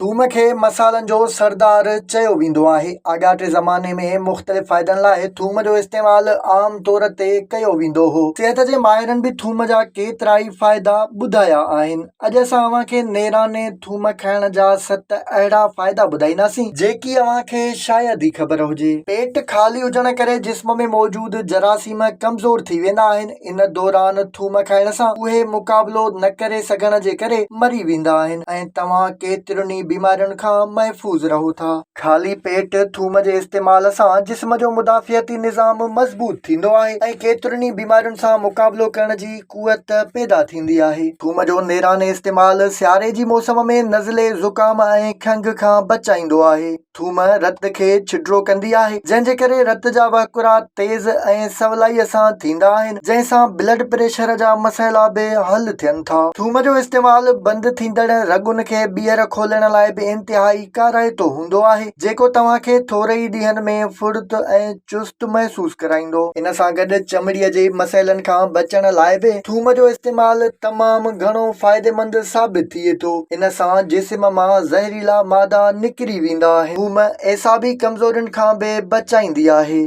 ٿوم کي مصالحن جو سردار چيو ويندو آهي. آڳاٽي زماني ۾ مختلف فائدن لاء ٿوم جو استعمال عام طور تي ڪيو ويندو هو. صحت جي ماهرن به ٿوم جا ڪيترائي فائدا ٻڌايا آهن. اڄ اسان اوهان کي نيراني ٿوم کائڻ جا ست اهڙا فائدا ٻڌائينداسين، جيڪي اوهان کي شايد ئي خبر هجي. پيٽ خالي هجڻ ڪري جسم ۾ موجود جراثيم ڪمزور ٿي ويندا آهن. ان دوران ٿوم کائڻ سان اهي مقابلو نه ڪري سگهڻ جي ڪري مري ويندا آهن ۽ توهان ڪيترين ئي بيمارين کان محفوظ رهو ٿا. خالي پيٽ ٿوم جي استعمال سان جسم جو مدافعتي نظام مضبوط ٿيندو آهي ۽ ڪيترين ئي بيمارين سان مقابلو ڪرڻ جي قوت پيدا ٿيندي آهي. ٿوم جو نيراني استعمال سياري جي موسم ۾ نزلي، زڪام ۽ کنگهه کان بچائيندو آهي. ٿوم رت کي ڇڊرو ڪندي آهي، جنهن جي ڪري رت جا وهڪرا تيز ۽ سولائيء سان ٿيندا آهن، جنهن سان بلڊ پريشر جا مسئلا به حل ٿين ٿا. ٿوم جو استعمال بند ٿيندڙ رڳن کي ٻيهر کولڻ لاء به انتهائي ڪارائتو هوندو آهي، جيڪو توهان کي ٿوري ئي ڏينهن ۾ ڦڙت ۽ چست محسوس ڪرائيندو. ان سان گڏ چمڙيء جي مسئلن کان بچڻ لاء به ٿوم جو استعمال تمام گهڻو فائديمند ثابت ٿئي ٿو. ان سان جسم مان زهريلا مادا نڪري ويندا آهن. ٿوم اعصابي ڪمزورين کان به بچائيندي آهي.